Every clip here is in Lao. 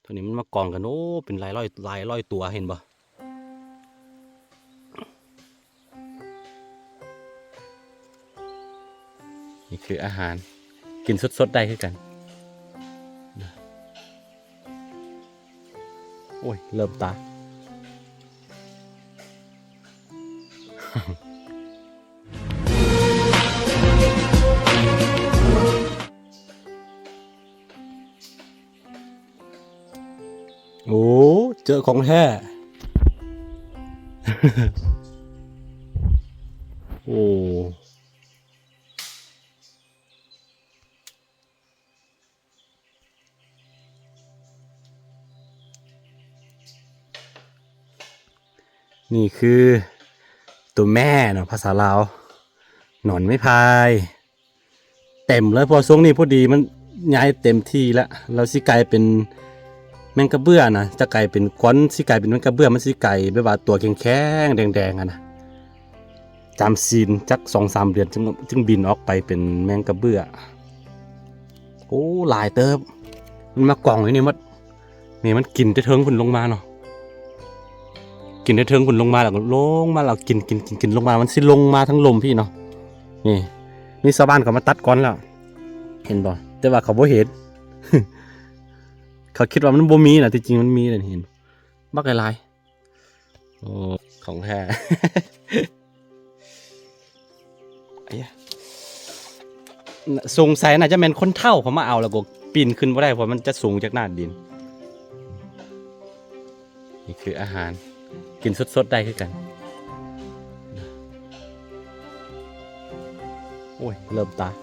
ຕົວນີ້ມັນມາກອງກັນ ໂອ້ ເປັນຫຼາຍຮ້ອຍ ຫຼາຍຮ້ອຍຕົວ ເຫັນບໍ່? ນີ້ຄືອາຫານ ກິນສົດໆໄດ້ຄືກັນ. ໂອ້ຍ ເລີ່ມຕາຍ. ໂອ້ ເຈີຂອງແທ້. ໂອ້ ນີ້ຄືຕົວແມ່ເນາະ ພາສາລາວ ໜອນໄມ້ພາຍ. ເຕັມເລີຍ ເພາະວ່າຊ່ວງນີ້ພໍດີມັນຍ້າຍເຕັມທີ່ລະ ແລ້ວຊິກາຍເປັນແມງກະເບື້ອນະ ຈະກາຍເປັນກວນ ຊິກາຍເປັນແມງກະເບື້ອນ ມັນຊິກາຍແບບວ່າຕົວແຂງໆ ແດງໆ ຫັ້ນນະ. ຈຳສີນຈັກສອງສາມເດືອນ ຈຶ່ງ ຈຶ່ງບິນອອກໄປເປັນແມງກະເບື້ອ. ໂອ້ ຫຼາຍເຕີບ ມັນມາກອງຢູ່ນີ້ໝົດ. ນີ້ມັນກິນແຕ່ເທິງພຸ້ນລົງມາເນາະ ກິນແຕ່ເທິງພຸ້ນລົງມາ ແລ້ວກໍລົງມາ ແລ້ວກິນ ກິນ ກິນ ກິນລົງມາ ມັນຊິລົງມາທາງລຸ່ມພີ້ເນາະ. ນີ້ ມີຊາວບ້ານເຂົາມາຕັດກ່ອນແລ້ວ ເຫັນບໍ່? ແຕ່ວ່າເຂົາບໍ່ເຫັນ ເຂົາຄິດວ່າມັນບໍ່ມີນະ ທີ່ຈິງມັນມີເດ້ ເຫັນ ບັກຫຼາຍໆ. ໂອ້ ຂອງແທ້. ອາຍະ ສົງໄສໜ້າຈະແມ່ນຄົນເຖົ້າເຂົາມາເອົາ ແລ້ວກໍປີນຂຶ້ນບໍ່ໄດ້ ເພາະມັນຈະສູງຈາກໜ້າດິນ. ນີ້ຄືອາຫານ ກິນສົດໆໄດ້ຄືກັນ. ໂອ້ຍ ເລີ່ມຕາຍ.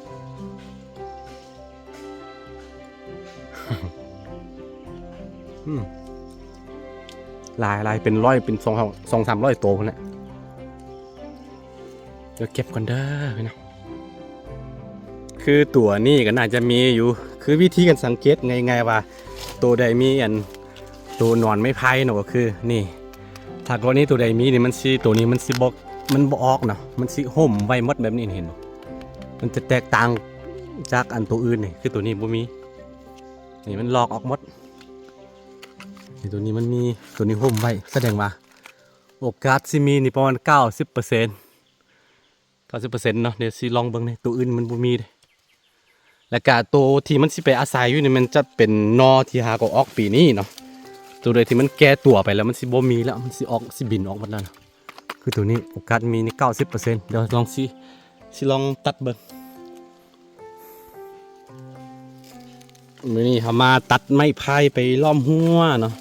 ອືມ ຫຼາຍໆ ເປັນຮ້ອຍ ເປັນສອງ ສອງສາມຮ້ອຍໂຕພຸ້ນແຫຼະ. ດຽວເກັບກ່ອນເດີພີ່ນ້ອງ. ຄືຕົວນີ້ກໍໜ້າຈະມີຢູ່ ຄືວິທີການສັງເກດງ່າຍໆວ່າ ໂຕໃດມີອັນ ໂຕໜອນໄມ້ໄຜ່ເນາະ ກໍຄືນີ້ ຖ້າກໍລະນີໂຕໃດມີນີ້ ມັນຊິ ໂຕນີ້ມັນຊິບໍ່ ມັນບໍ່ອອກເນາະ ມັນຊິຮົ່ມໄວ້ໝົດແບບນີ້ ເຫັນບໍ່? ມັນຈະແຕກຕ່າງຈາກອັນໂຕອື່ນນີ້ ຄືໂຕນີ້ບໍ່ມີ ນີ້ມັນລອກອອກໝົດ. ນີ້ໂຕນີ້ມັນມີ ໂຕນີ້ຮົ່ມໄວ້ ສະແດງວ່າໂອກາດຊິມີນີ້ປະມານເກົ້າສິບເປີເຊັນ ເກົ້າສິບເປີເຊັນເນາະ. ດຽວຊິລອງເບິ່ງນີ້ ໂຕອື່ນມັນບໍ່ມີເດ້. ແລ້ວກະໂຕທີ່ມັນຊິໄປອາໄສຢູ່ນີ້ ມັນຈະເປັນໜໍ່ທີ່ຫາກໍອອກປີນີ້ເນາະ. ໂຕໃດທີ່ມັນແກ່ຕົວໄປແລ້ວ ມັນຊິບໍ່ມີແລ້ວ ມັນຊິອອກ ຊິບິນອອກໝົດແລ້ວເນາະ. ຄືໂຕນີ້ໂອກາດມີນີ້ເກົ້າສິບເປີເຊັນ. ດຽວລອງຊິ ຊິລອງຕັດເບິ່ງ. ມື້ນີ້ເຮົາມາຕັດໄມ້ໄຜ່ໄປລ້ອມຮົ້ວເນາະ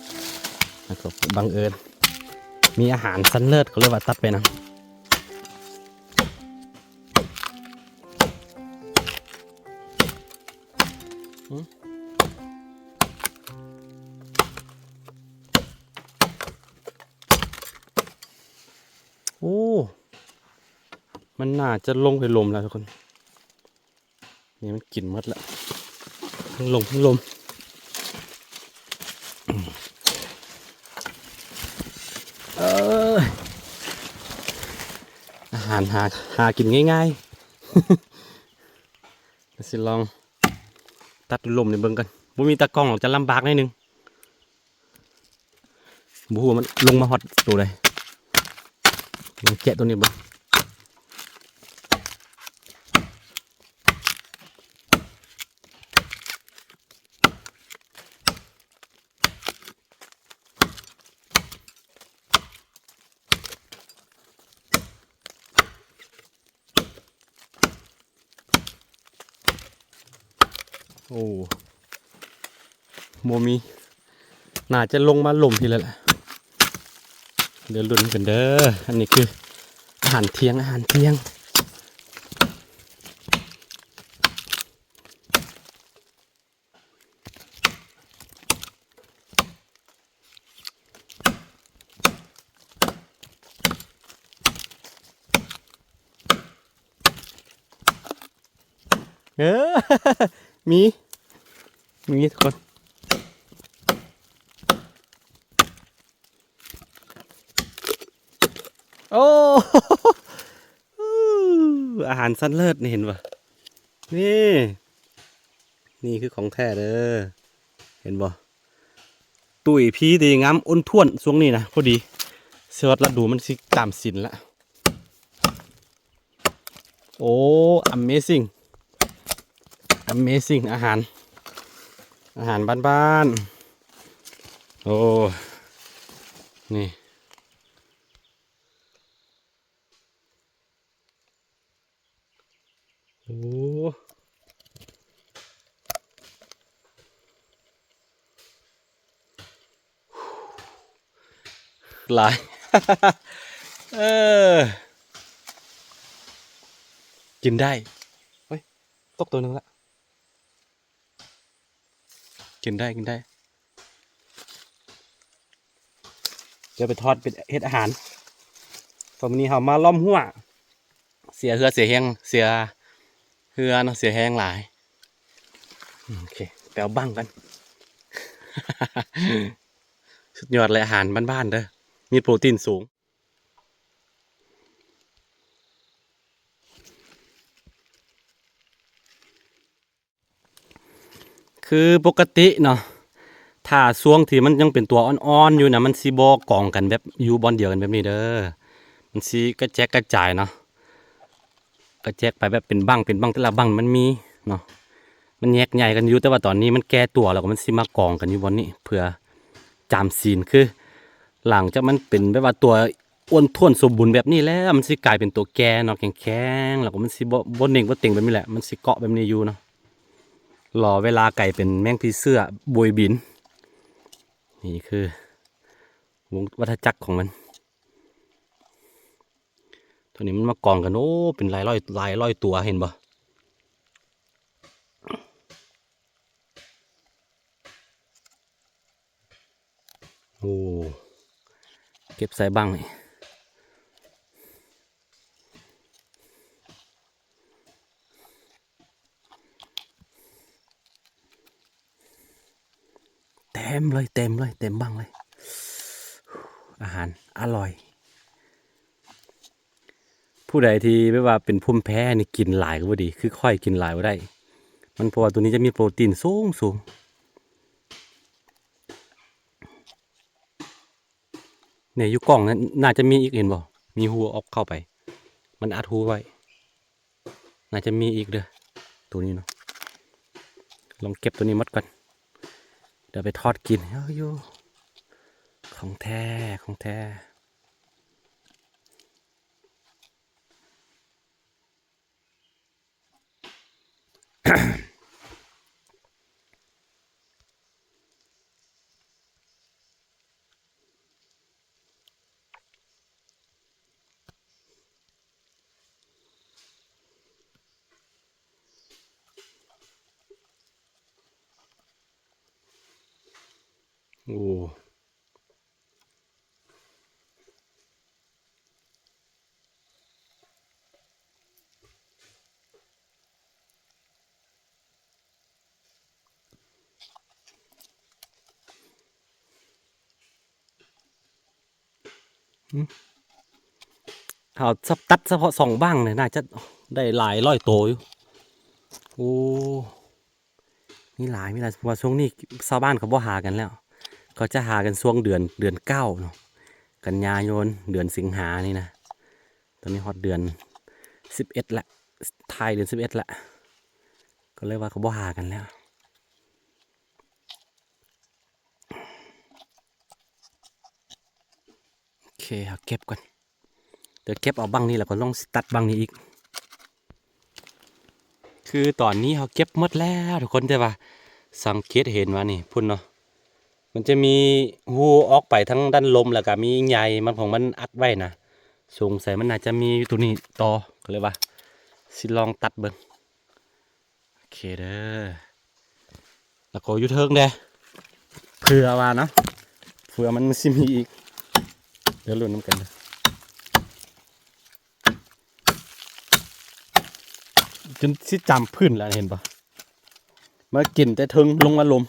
ແລ້ວກໍບັງເອີນມີອາຫານຊັ້ນເລີດ ກໍເລີຍວ່າຕັດໄປນຳ. ໂອ້ ມັນໜ້າຈະລົງໄປລົມແລ້ວທຸກຄົນ. ນີ້ມັນກິນໝົດລະ ທັງລົມ ທັງລົມ. ເອີຍ ອາຫານຫາ ຫາກິນງ່າຍໆ. ດຽວຊິລອງຕັດລົມໃຫ້ເບິ່ງກ່ອນ. ບໍ່ມີຕາກ້ອງດອກ ຈະລຳບາກໜ້ອຍໜຶ່ງ. ບໍ່ຮູ້ວ່າມັນລົງມາຮອດໂຕໃດ. ລອງແກະໂຕນີ້ເບິ່ງ. ໂອ້ ບໍ່ມີ ໜ້າຈະລົງມາລົມພີ້ແລ້ວແຫຼະ. ດຽວລຸ້ນກັນເດີ. ອັນນີ້ຄືອາຫານທ່ຽງ ອາຫານທ່ຽງ. ເອີ ມີ ມີທຸກຄົນ. ໂອ້ ອາຫານຊັ້ນເລີດນີ້ ເຫັນບໍ່? ນີ້ ນີ້ຄືຂອງແທ້ເດີ ເຫັນບໍ່? ຕຸ້ຍພີດີງາມ ອ້ນທ້ວນຊ່ວງນີ້ນະ ພໍດີຊິຮອດລະດູມັນຊິຕາມສິນລະ. ໂອ້ ອາເມຊິງ ອາເມຊິງ ອາຫານ ອາຫານບ້ານໆ. ໂອ້ ນີ້ ໂອ້ ຫຼາຍ ເອີ ກິນໄດ້. ເຮີ້ຍ ຕົກຕົວໜຶ່ງລະ. ກິນໄດ້ ກິນໄດ້ ດຽວໄປທອດເປັນເຮັດອາຫານ. ຕອນນີ້ເຮົາມາລ້ອມຮົ້ວ ເສຍເຫື່ອເສຍແຮງ ເສຍເຫື່ອເນາະ ເສຍແຮງຫຼາຍ. ໂອເຄ ໄປເອົາບັ້ງກັນ. ສຸດຍອດເລີຍ ອາຫານບ້ານໆເດີ ມີໂປຣຕີນສູງ. ຄືປົກກະຕິເນາະ ຖ້າຊ່ວງທີ່ມັນຍັງເປັນຕົວອ່ອນໆຢູ່ນະ ມັນຊິບໍ່ກອງກັນແບບຢູ່ບ່ອນດຽວກັນແບບນີ້ເດີ. ມັນຊິກະແຈກກະຈາຍເນາະ ກະແຈກໄປແບບເປັນບັ້ງເປັນບັ້ງ ແຕ່ລະບັ້ງມັນມີເນາະ ມັນແຍກຍ້າຍກັນຢູ່. ແຕ່ວ່າຕອນນີ້ມັນແກ່ຕົວແລ້ວ ກໍມັນຊິມາກອງກັນຢູ່ບ່ອນນີ້ ເພື່ອຈາມສິນ. ຄືຫຼັງຈາກມັນເປັນແບບວ່າຕົວ ອ້ວນທ້ວນສົມບູນແບບນີ້ແລ້ວ ມັນຊິກາຍເປັນຕົວແກ່ເນາະ ແຂງໆ ແລ້ວກໍມັນຊິບໍ່ ບໍ່ເໜັງບໍ່ເຕັງແບບນີ້ແຫຼະ ມັນຊິເກາະແບບນີ້ຢູ່ເນາະ ລໍເວລາກາຍເປັນແມງຜີເສື້ອໂບຍບິນ. ນີ້ຄືວົງວັດທະຈັກຂອງມັນ. ໂຕນີ້ມັນມາກອງກັນ ໂອ້ ເປັນຫຼາຍຮ້ອຍ ຫຼາຍຮ້ອຍຕົວ ເຫັນບໍ່? ໂອ້ ເກັບໃສ່ບັ້ງນີ້ ເຕັມເລີຍ ເຕັມເລີຍ ເຕັມບັ້ງເລີຍ. ອາຫານອະລ່ອຍ. ຜູ້ໃດທີ່ແບບວ່າເປັນພູມແພ້ນີ້ ກິນຫຼາຍກໍບໍ່ດີ ຄືຂ້ອຍກິນຫຼາຍບໍ່ໄດ້ ມັນ ເພາະວ່າໂຕນີ້ຈະມີໂປຣຕີນສູງໆ. ນີ້ຢູ່ກ້ອງນັ້ນ ໜ້າຈະມີອີກ ເຫັນບໍ່? ມີຮູອອກເຂົ້າໄປ ມັນອັດຮູໄວ້. ໜ້າຈະມີອີກເດີ ໂຕນີ້ເນາະ. ລອງເກັບໂຕນີ້ໝົດກ່ອນ ດຽວໄປທອດກິນ. ເອົາຢູ່ ຂອງແທ້ ຂອງແທ້. ໂອ້. ເຮົາສັບຕັດສະເພາະສອງບັ້ງນີ້ ໜ້າຈະໄດ້ຫຼາຍຮ້ອຍໂຕຢູ່. ໂອ້ ມີຫຼາຍ ມີຫຼາຍ ເພາະວ່າຊ່ວງນີ້ຊາວບ້ານເຂົາບໍ່ຫາກັນແລ້ວ ເຂົາຈະຫາກັນຊ່ວງເດືອນ ເດືອນເກົ້າເນາະ ກັນຍາຍົນ ເດືອນສິງຫານີ້ນະ. ຕອນນີ້ຮອດເດືອນສິບເອັດແລ້ວ ທ້າຍເດືອນສິບເອັດແລ້ວ ກໍເລີຍວ່າເຂົາບໍ່ຫາກັນແລ້ວ. ໂອເຄ ເຮົາເກັບກ່ອນ ດຽວເກັບເອົາບັ້ງນີ້ ແລ້ວກໍລອງສະຕັດບັ້ງນີ້ອີກ. ຄືຕອນນີ້ເຮົາເກັບໝົດແລ້ວທຸກຄົນ ແຕ່ວ່າສັງເກດເຫັນວ່ານີ້ ພຸ້ນເນາະ ມັນຈະມີຮູອອກໄປທາງດ້ານລຸ່ມ ແລ້ວກໍມີໃຍມັນຂອງມັນອັດໄວ້ນະ. ສົງໄສມັນໜ້າຈະມີຢູ່ໂຕນີ້ຕໍ່ ກໍເລີຍວ່າຊິລອງຕັດເບິ່ງ. ໂອເຄເດີ ແລ້ວກໍຢູ່ເທິງເດ້ ເຜື່ອວ່າເນາະ ເຜື່ອມັນ ມັນຊິມີອີກ ດຽວລຸ້ນນຳກັນເດີ ຈົນຊິຈຳພື້ນແລ້ວ ເຫັນບໍ່? ມາກິນແຕ່ເທິງ ລົງມາລຸ່ມ.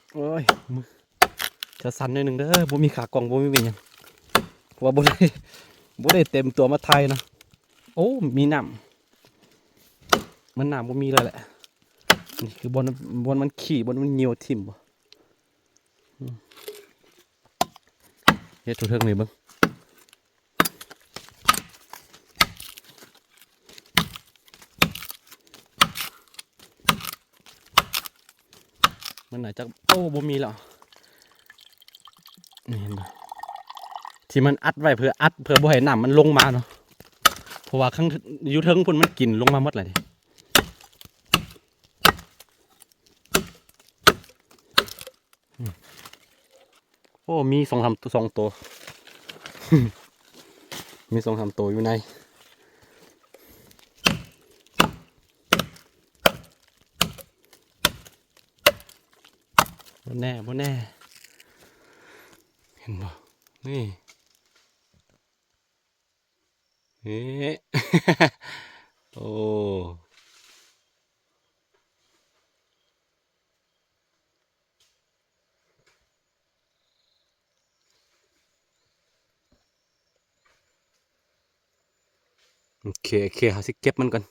ໂ ໂອ້ຍ ມືຈະສັ່ນໜ້ອຍໜຶ່ງເດີ ບໍ່ມີຂາກ້ອງ ບໍ່ມີຫຍັງ ເພາະວ່າບໍ່ໄດ້ ບໍ່ໄດ້ເຕັມຕົວມາຖ່າຍນະ. ໂອ້ ມີນ້ຳ ມັນນ້ຳບໍ່ມີແລ້ວແຫຼະ. ນີ້ຄືບ່ອນ ບ່ອນມັນຂີ້ ບ່ອນມັນຍ່ຽວຖິ້ມບໍ? ອືມ ເຮັດທົ່ວເທິງນີ້ເບິ່ງ. ມັນໜ້າຈະ ໂອ້ ບໍ່ມີແລ້ວ. ນີ້ເຫັນບໍ່? ທີ່ມັນອັດໄວ້ເພື່ອອັດ ເພື່ອບໍ່ໃຫ້ນ້ຳມັນລົງມາເນາະ. ເພາະວ່າຂ້າງ ຢູ່ເທິງພຸ້ນມັນກິນລົງມາໝົດແລ້ວເດ້. ອືມ ໂອ້ ມີສອງສາມ ສອງໂຕ ມີສອງສາມໂຕຢູ່ໃນ. ບໍ່ແນ່ ບໍ່ແນ່ ເຫັນບໍ່? ນີ້ ເອີ ໂອ້ ໂອເຄ ໂອເຄ ເຮົາຊິເກັບມັນກ່ອນ.